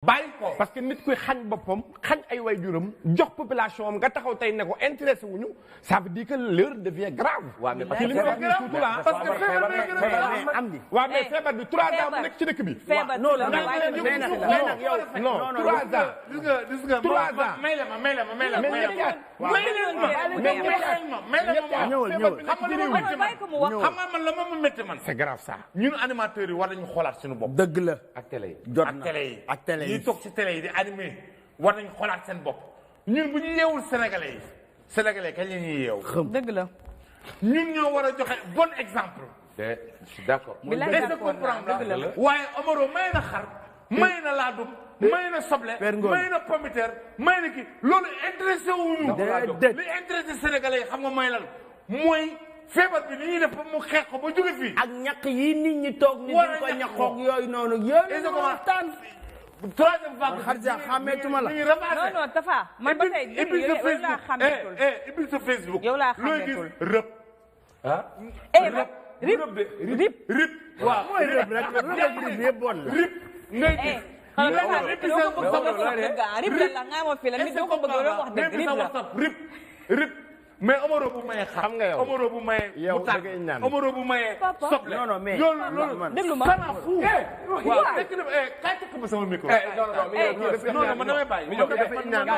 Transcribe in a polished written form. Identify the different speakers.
Speaker 1: bàyyi ko parce que nit kuy xañ boppam xañ ay waajuram jox population am nga taxaw tey ne ko intéressé wuñu ça veut dire que l'heure devient grave.
Speaker 2: waaw mais
Speaker 1: parce que feebar bi 3 ans mu nekk ci dëkk bi.
Speaker 3: feebar bi la waaye
Speaker 1: non 3 ans.
Speaker 2: gis nga
Speaker 1: 3 ans
Speaker 2: may la man la ma métti man.
Speaker 1: c'est grave ça.
Speaker 2: ñun animateurs yi war nañu xoolaat suñu bopp.
Speaker 4: dëgg la
Speaker 2: ak télé yi
Speaker 4: jot na
Speaker 2: ak télé yi
Speaker 4: ak télé yi
Speaker 2: ñuy toog ci télé yi di animé war nañu xoolaat seen bopp ñun bu ñu yeewul sénégalais yi sénégalais kañ la ñuy yeewu.
Speaker 3: dëgg la.
Speaker 2: ñun ñoo war a joxe bon exemple.
Speaker 5: je suis d'accord.
Speaker 2: est-ce que comprendre waaye Omaro may na xar may na laadum may na soble may na pomme de terre may na kii loolu intéressé wuñu li intéressé sénégalais yi xam nga may lan mooy feebar bi ni ñuy def ba mu xeex ko ba jóge fii
Speaker 4: ak ñaq yi nit ñi toog ni duñ ko ñaqoog yooyu noonu yooyu la waxtaan
Speaker 2: troisième vague
Speaker 4: xarja xàmmeetuma la
Speaker 3: non Tafa man ba tey yow laa xàmmeetul
Speaker 2: ibil sa Facebook
Speaker 3: yow laa
Speaker 2: looy gis
Speaker 3: xàmmeetul
Speaker 2: rëb
Speaker 3: rip
Speaker 2: waaw
Speaker 4: mooy rëb rek rëb yëpp bon la
Speaker 2: rip ngay gis
Speaker 3: rip la nga ma fi la nit doo ko bëgg a wax dëgg rip la
Speaker 2: rip mais Omaro bu maye xar
Speaker 1: xam nga yow
Speaker 2: Omaro bu maye
Speaker 1: yow
Speaker 2: mu tàgg
Speaker 1: da ngay ñaan
Speaker 2: Omaro bu maye soble
Speaker 4: non non mais
Speaker 2: loolu
Speaker 3: déglu ma
Speaker 2: sana fu waaw tekk na kaay tekk ma sama micro non non man damay bàyyi
Speaker 1: yow dafa ñaan